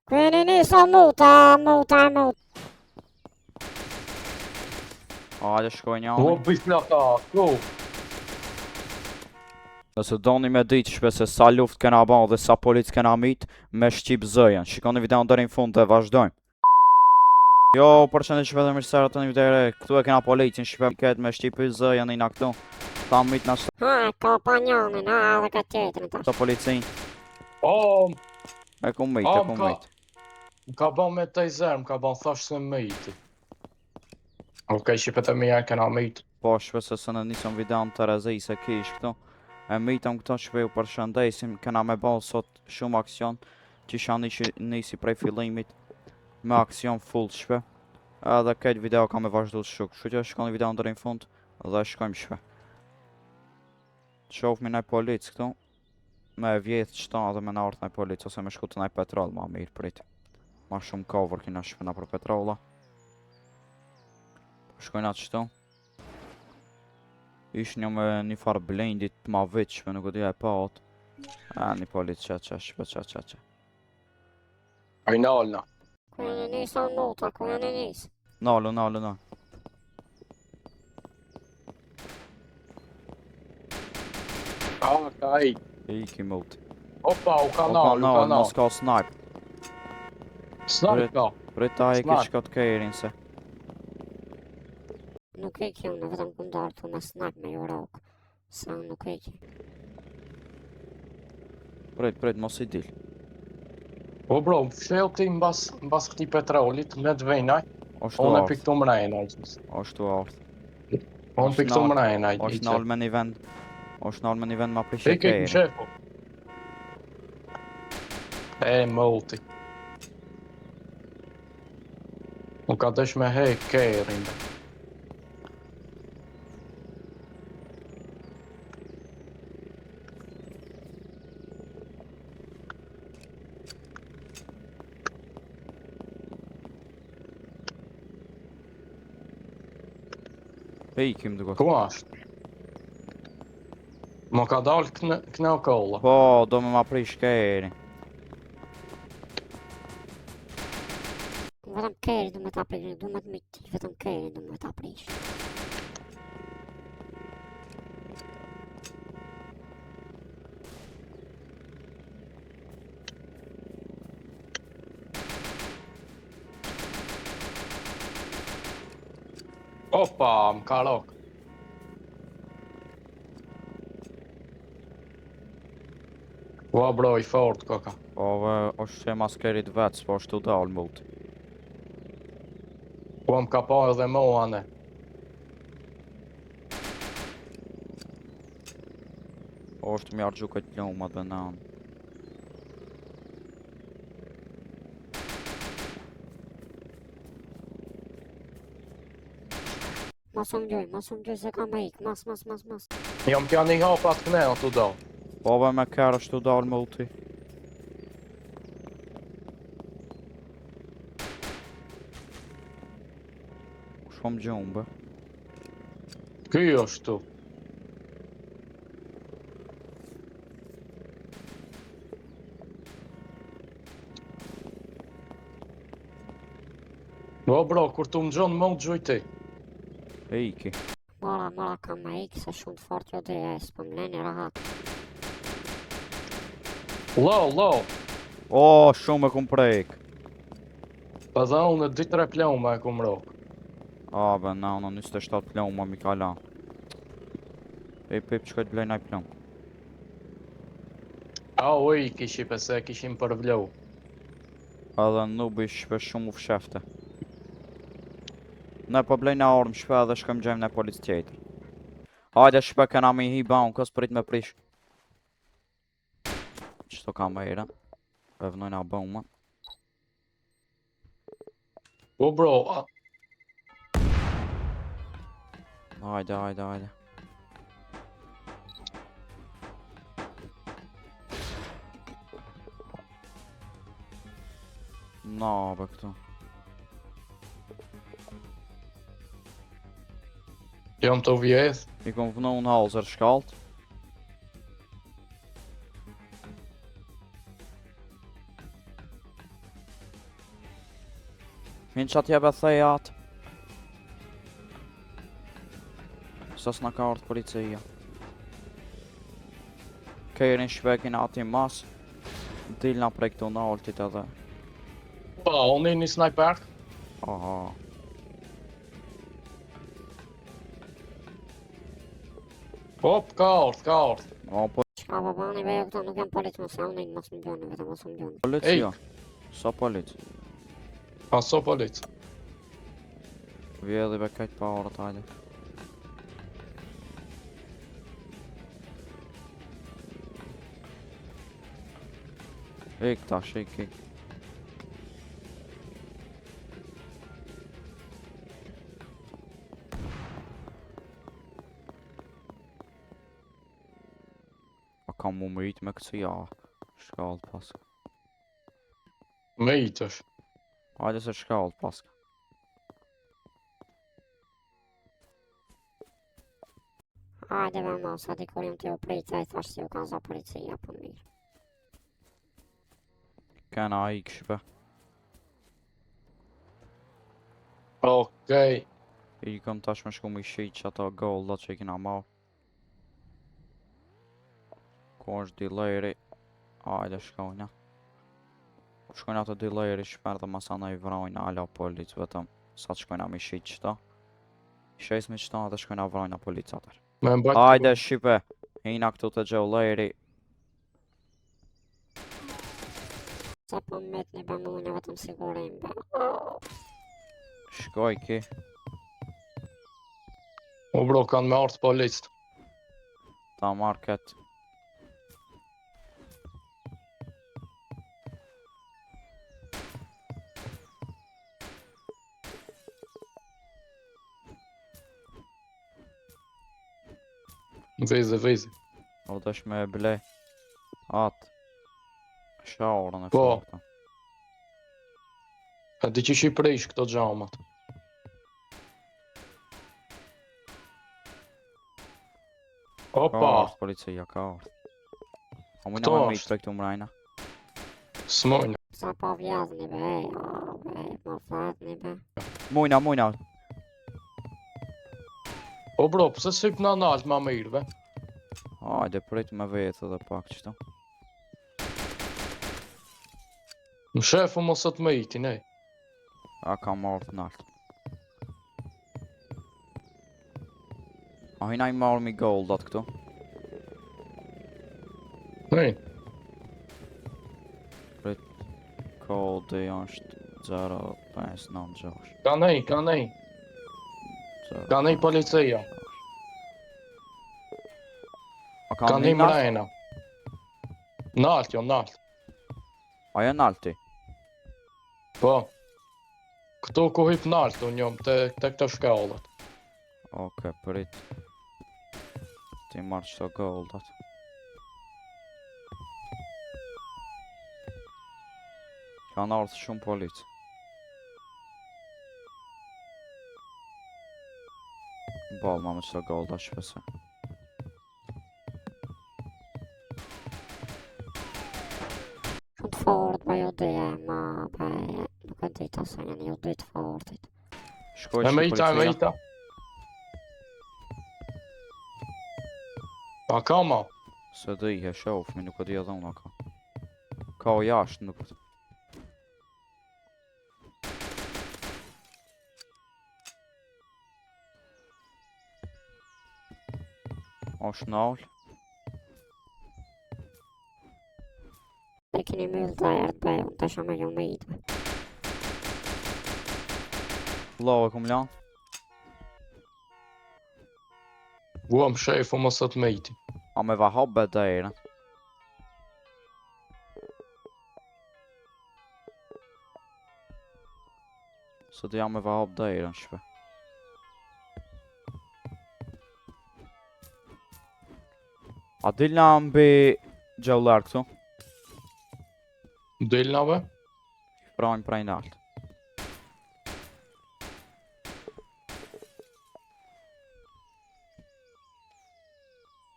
Ku jeni nis o muta, muta, muta. Hajde shkoj një O, bismillah, ku? Nëse doni me ditë shpe se sa luft kena ba dhe sa polic kena myt, me shqip zëjen. Shikoni videon deri në fund dhe vazhdojmë. Jo, përshëndetje shpe dhe mirë se erdhët në një video re. Këtu e kena policin shpe këtë me shqip zëjen i na këtu. Ta myt na Ha, ka pa njënin, ha, edhe këtë tjetrin tash. qëto policin. O, E ku myt, A, e ku më ka- myt. më ka ba me taser, më ka ba thash se myti. Okej, shqipet e mija kena myt. Po, shpe se së në nisëm videon të rezi se kish këtu. E mytëm këto shpe ju përshëndesim, kena me bo sot shumë aksion. Qisha nisi, nisi prej fillimit me aksion full shpe. Edhe këtë video ka me vazhdu shuk. Kështu që shikoni videon deri në fund dhe shkojmë shpe. Qofmi naj polic këtu. Me e vjedh qëta edhe me na ardh naj polic ose me shku të naj petrol ma mirë prit. Ma shumë cover kina shpena për petrolla. Po shkojna qëtu. Ish një me një farë blendit të ma veç, me nuk e di a e pat. A, një polic qa qa shpe qa qa qa. Ai nalna. Ku jeni nis o muta, ku jeni nis? Nalu, nalu, nalu. A, ka i. I ki mut. Opa, u ka O ka nal, u ka nal, nal. mos ka snipe. Snipe ka. Prit ta e ki Snipe. shka të kerin se. Nuk e ki unë, vetëm ku ndarë tu me snipe me ju rok. Se unë nuk e ki. Prit, prit, mos i dil. Po bro, më fsheu ti mbas, mbas këtij petrolit, me të venaj, Është unë e ardh, piktu mrena. është ardh. Unë Është piktu nal, mrena. Është nal me një vend. Është nal me një vend ma prishe Ik, ik, kerin. shefu. E, multi. Nuk ka dësh me hek kerin. E ikim duke. Ku është? Më ka dalë këne, këne o kolla. Po, do me ma prish kerin. Vetëm keri du me ta prish, du me të myt, vetëm keri du me ta prish. Opa, më ka rok. Ua bro, i fort koka. Po, ve, është që mas kerit vetë, s'po është tu dal mut. Ua më ka pa edhe mua ne. Po është mi argju këtë lumat dhe nanë. Mos u mgjoj, mos u mgjoj se ka me ik, mos, mos, mos, mos. Jam t'ja një hap atë këne o të do. Po, ve me kerr është tu dal muti. Shumë gjumë, be. Ky është tu. Po bro, kur tu më gjonë më u gjujt ti. E iki. Mora, mora, kam me ik, se shumë të fort jo dhe e, s'po më leni rahat. Lo, lo, O, shumë e kum prek. pa dha unë 2-3 ploma e kum rok. A, be, na, unë 27 ploma mi ka lan. E pip që këtë blej naj plom. A, u i kishi se e kishim për vlou. Edhe nubi shpe shumë u fshefte. Ne po blejna armë shpe edhe shkojmë gjejmë në polic tjetër. Hajde shpe kena me i hi bankës prit me prish. Qëto kamera? E vënojna bëma. Po bro, a, Hajde, hajde, hajde. Na, be këtu. jam të vjedh. I kom vënu në hauser shkalt. Hin që atje be thejat. Sa s'na ka ardhë policia. Kerin shpekin ati mas. Dilna prej këtu në altit edhe. Pa, unë i një sniper. Aha. Hop, ka ardhë, ka ardhë. O, po Çka po bani be ju këta nuk janë polic mos e unin, mos më gjoni, vetëm mos më gjoni. policia. Sa polic? A so polic. Vjedhi be kajt pa orët, hajde. Ik tash, ik, ik. A kam mu mërit me kësi ja. Shkallë pas. Me itësh. Hajde se shkallë pas. Hajde be mos, a dikur jam të ju pritë, ai thash se ju kanë za policia, po mirë. Kena ik shpe. Okej. Ikëm tash me shku me i shit që ato goldat që i kena marrë. Ku është dealeri? Hajde shkojna. Shkojna të dealeri shper dhe masana i vrajna ala polic vetëm sa të shkojna me i shit qëta. Shesmi qëta dhe shkojna vrajna polic atër. Me mbajt. Hajde shqipe, hina këtu të gjelleri. Se po më metni be mune, vetëm sigurim be. Shkoj ki. O bro, kanë me ardhë policët. Ta marr këtë. Vezi, vezi. O dash me e ble. Atë. Shaurën e Po. forta. A di që i prish këto gjamat. Ka Opa, ardhë policia, ka ardhë. A mujna Këto me myt është. prej këtu mrajna? s'mojnë. Sa po vjedhni be, o be, ma vjedhni be. Mujna, mujna. O bro, pse s'hyp na nalt ma mirë be? Hajde, prit me vetë edhe pak qëto. Në shefu mos e të më itin, ej. A ka marrë nalt. A hina i marrë mi goldat këtu? Nej, Kodi është 0596. ka nej, ka nej. 0, Ka nej policia. A ka Ka nej nej nalt? mrena. Nalt jo, nalt. A janë nalti? Po. Këtu ku hyp nalt unë jom, te, te këto shkallët. Oke, prit. Ti marrë qëto goldat. Kanë ardhë shumë policë. Ball ma me qëto golda shpese. Shumë të fort be ju dy e, ma be, nuk e di ta se janë ju dy të fortit. Shkoj E me që ita, e me policia. ita. A ka ma? Se di, e shof, mi nuk e di edhe unë a ka. Ka o jashtë, nuk... Është nalë. E keni myll të erët be, unë të me ju me be. Love e kum lanë. Ua, më shefu mos e të më itin. A me va hap be derën. Se di a me va hap derën shpe. A dilna mbi gjellër këtu? Dilna be? Prajmë prej nalt.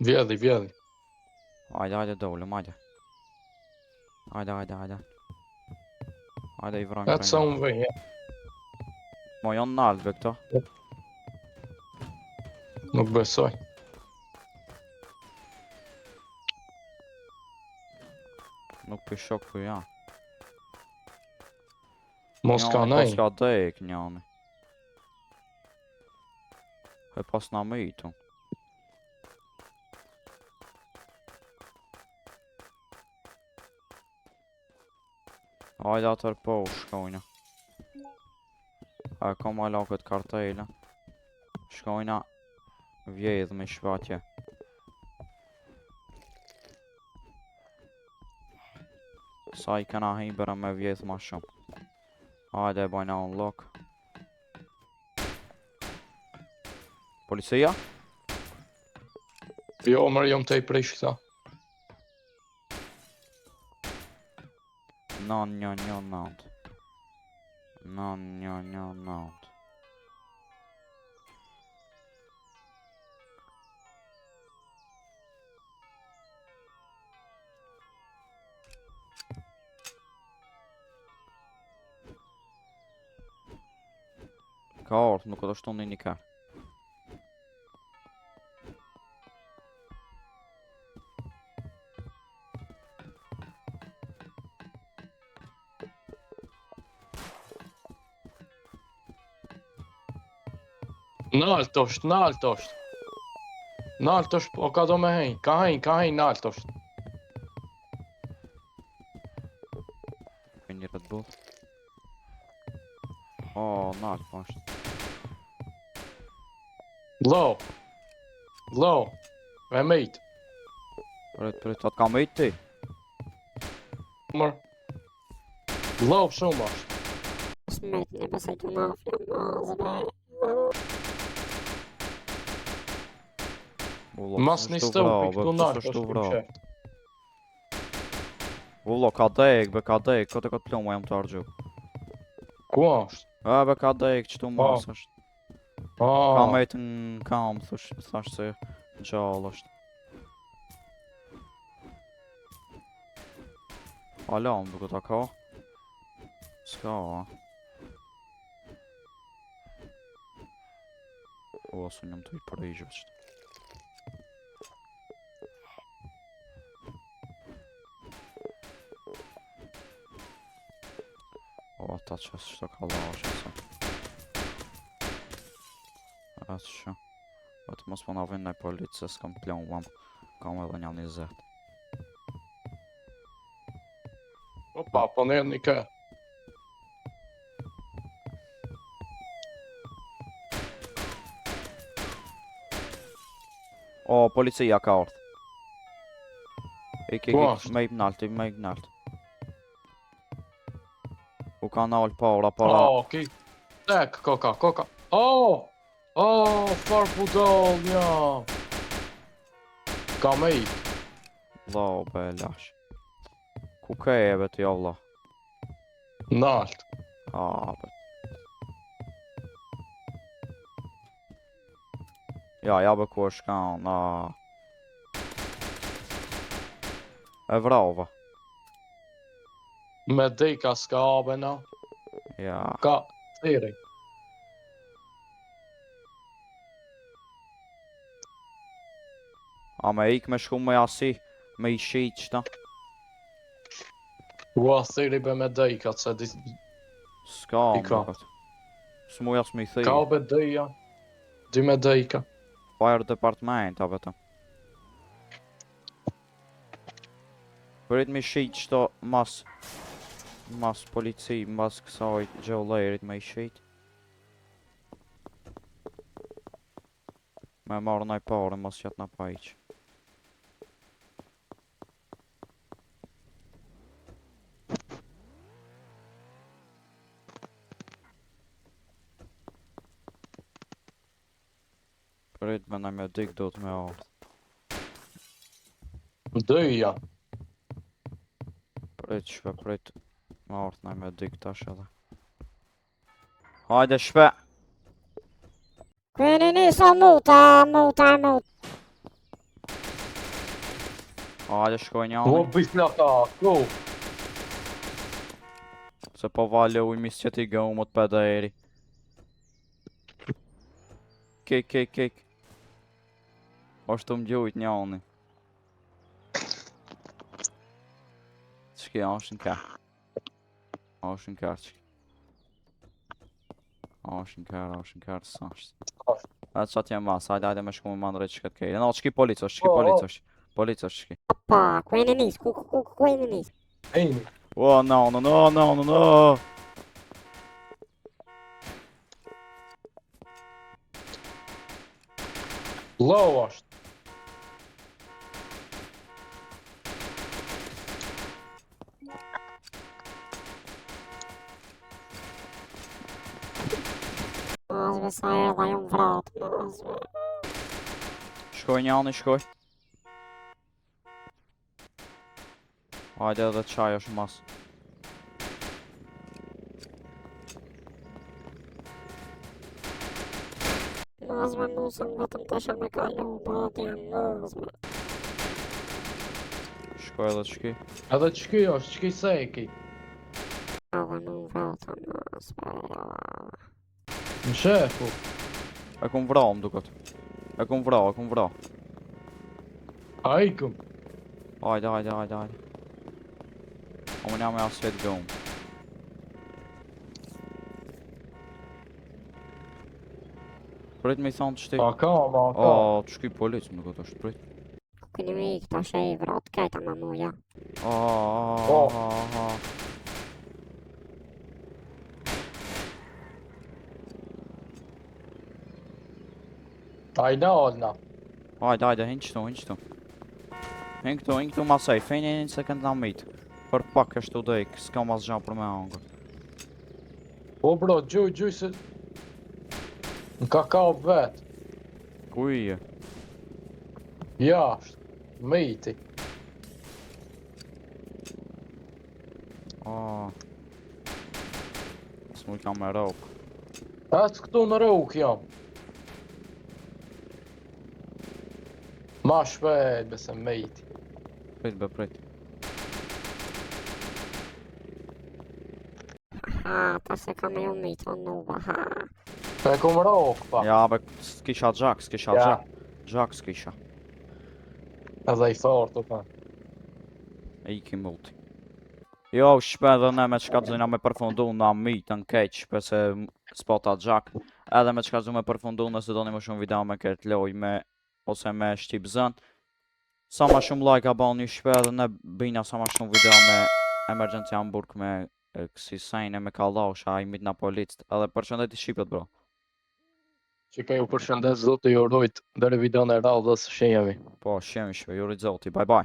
Vjedhi, vjedhi. Hajde, hajde dolëm, hajde. Hajde, hajde, hajde. Hajde i vrajmë Atë prej sa nalt. unë vej, ja. Mo janë nalt be këto. Nuk besoj. Nuk për shok ku janë. Mos ka Njani nej. Pas ka dek njani. E pas na mytu. Hajde atër po shkojna. A kam ala këtë kartela. Shkojna vjedh me shvatje. Sa i këna himbera me vjedh ma shumë. Hajde e bajna unlock. Policia? Jo, mërë jom të i prish këta. 9 1 1 9. 9 1 1 9. Ka ardhë, nuk e do shtu një një kërë. Nalt është, nalt është. Nalt është, o ka do me hej. Ka hej, ka hej, nalt është. Për një Red Bull. O, nalt po është. Low. Low. E mejt. Prit, prit, atë ka myt ti? Mër. Low shumë është. Smet një besoj të mafja mas be. Ullo, Mas pse një s'tu stëu, vra, për be, këtu pse nalt s'është është vra? për qeft. Ullo, ka dek, be, ka dek, këtë këtë ploma jam të argju. Ku është? E, be, ka dek, qëtu mas është. Ka Ah, met në kam, thush, thash se gjallë është. Alo, më duket a ka? S'ka, a? O, asë jam të i përgjë qëtë. O, ata që s'shto ka lashë, se. Atë që. Po të mos po na vjen ndaj polic se s'kam plon, kam edhe një 20. Opa, po në një kë. O, policia ka ardhë. Ik, ik, Ku ik, është? me i nalt, me i nalt. U ka nal para, para. Oh, ki. Tek, koka, koka. Oh! Oh, far budall, ja. Ka me ik. Vlla, o be, lash. Ku ke e be ti, o vlla? Nalt. A, be. Ja, ja be ku është kanë, a. E vrava. Me deka s'ka abe na. Ja. Ka thiri. A me ik me shku me asi, me i shit qëta? Ua, thiri be me deka, se di... S'ka, I ka. më duket. S'muj as me i Ka thirr. be dëja. Dy me deka. Fire department, a vetëm. Prit me shit qëto mas... Mas polici, mas kësaj gjeollerit me i shit. Me marrë naj pare, mos jetë na pajq. Prit me naj me dik do të me ardhë. Dëja. Prit shpe, prit. Me ardhë naj me dik tash edhe. Hajde shpe! Këni nisa muta, muta, muta. Hajde shkoj O, njani. bislata, ku? Se po vale ujë mi s'qeti gëmët pederi. Ik, ik, ik, ik. Është të më gjujt njani. Qëki, është në kërë. Është në kërë, qëki. Është në kërë, është në kërë, sa është. A që atje mas, hajde, hajde me shku me mandre që këtë kejë. No, qëki polic është, qëki Po, polic o. është. Polic është qëki. Pa, ku jeni nis? Ku ku ku ku jeni nis? Ejni. Oh, no, no, no, no, no, no. Low është. Mazve sa erdha jam vrat, mazve. Shkoj njani, shkoj. Hajde edhe qaj është mas. Mazve musën vetëm të shë me kalu, bro, jam mazve. Shkoj edhe qëki. Edhe qëky është, qëky seki. Edhe mu vrata, mazve. Në shefu. E kum vra, më duket. E kum vra, e kum vra. A ikëm. Hajde, hajde, hajde, hajde. O më jam e asjet gëm. Prit me i thonë të shti. A ka, ma a ka. O, të shky polic, më duket është, prit. Ku keni me ikë, tash e i vrat kajta ma muja. A, a, Po. a, a, a. A i nalna. Hajde, hajde, hin qëtu, hin qëtu. Hin këtu, hin këtu ma safe, hin, hin, se kënd na mit. Për pak është u dek, s'kam asgjë për me hangër. Po bro, gjuj, gjuj se... Në ka kap vet. Ku i je? Jashtë. Meti. A. S'mu kam me rok. Ec këtu në rrugë jam. Ma shpejt bese meti. Prit be, prit. Ha, tash se kam e ju mit, o nuba, ha. E kum rok pa. Ja, be, s'kisha gjak, s'kisha Ja. gjak. Gjak s'kisha. Edhe i fortë pa. E i kim multi. Jo, shpe edhe ne me qka të zëjna me përfundu na mitën keq, shpe se s'pata gjak. Edhe me qka të me përfundu nëse doni më shumë video me këtë loj me ose me shqipzën. Sa ma shumë like a bani shpe edhe ne bina sa ma shumë video me Emergency Hamburg me e, kësi sejne me kallasha, i mit na policët. Edhe përshëndetje shqipet bro. Që ju përshëndes, Zoti ju rujt deri videon e radhës, shihemi. Po, shemi shpe, ju rrit zoti, bye bye.